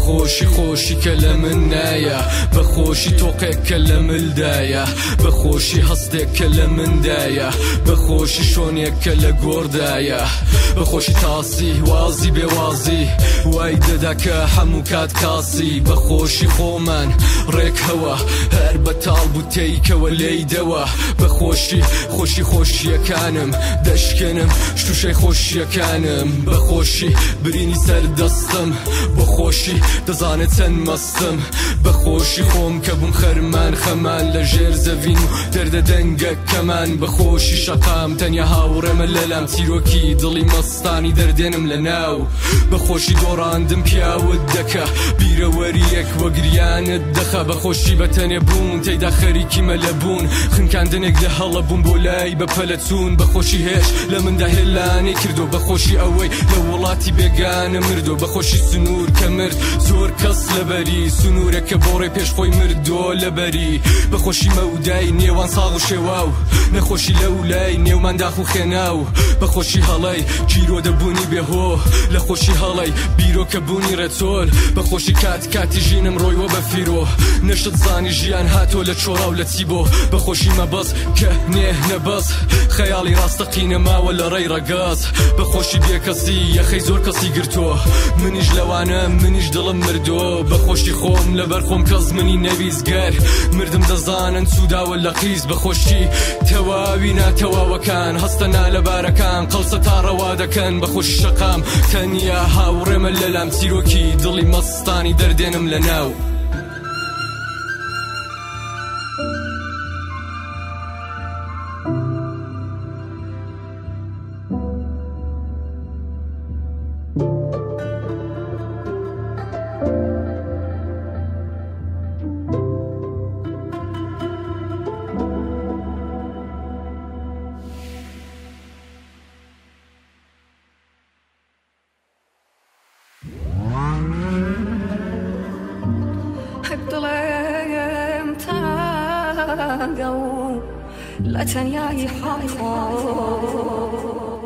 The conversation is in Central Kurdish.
بەخۆشی خۆشی کە لە من نایە، بەخۆشی تۆقێک کە لە ملدایە، بەخۆشی هەستێک کە لە مندایە، بەخۆشی شۆنێک کە لە گۆڕدایە، بەخۆشی تاسی وازی بێوازی وای دەدا کە هەموو کات کاسی، بەخۆشی خۆمان ڕێکەوە هەر بەتاڵ بوو تێیکەوە لێیدەوە، بەخۆشی خۆشی خۆشیەکانم دەشکێنم شوشەی خۆشیەکانم، بەخۆشی برینی سەردەستم بەخۆشی دەزانێت چەند مەستم، بەخۆشی خۆم کە بووم خەرمان خەمان لە ژێر زەوین و دەردە دەنگەکەمان، بەخۆشی شەقام تەنیا هاوڕێمە لەلام چیرۆکی دڵی مەستانی دەردێنم لە ناو، بەخۆشی دۆڕاندم پیاوت دەکە بیرەوەریەک وەگریانت دەخە، بەخۆشی بەتەنێ بوون تێیدا خەریکی مەلە بوون، خنکاندنێک لە هەڵە بووم بۆ لای بە پەلەچوون، بەخۆشی هێش لە مندا هێلانەی کردو، بەخۆشی ئەوەی لە وڵاتی بێگانە مردو، بەخۆشی سنوور کە مرد زۆر کەس لەبەری سنوورێک کە بۆ ڕێ پێش خۆی مردۆ لەبەری، بەخۆشی مەودای نێوان ساغ و شێواو نەخۆشی لەو لای نێومان داخ و خێناو، بەخۆشی هەڵەی گیرۆ دەبوونی بێهۆ لە خۆشی هەڵەی بیرۆکە بوونی ڕێتۆل، بەخۆشی کات کاتی ژینم ڕۆیوە بە فیرۆ نەشت زانی ژیان هاتۆ لە چۆڕاو لە چی بۆ، بەخۆشی مەبەس کە نێ نەبەس خەیاڵی ڕاستەقینە ماوە لە ڕێی ڕەگەز، بەخۆشی بێکەسی یەخەی زۆر کەسی گرتۆ منیش لەوانە منیش دڵم مردۆ، بەخۆشی خۆم لەبەر خۆم کەس منی نەویستگەر مردم دەزانن سووداوە لە قیز، بەخۆشی تەواوی ناتەواوەکان هەستە نالەبارەکان قەڵسە تا ڕەوا دەکەن، بەخۆشی شەقام تەنیا هاوڕێمە لەلام چیرۆکی دڵی مەستانی دەردێنم لە ناو. دڵم تەنگە و لە تەنیایی حاڵی خۆم.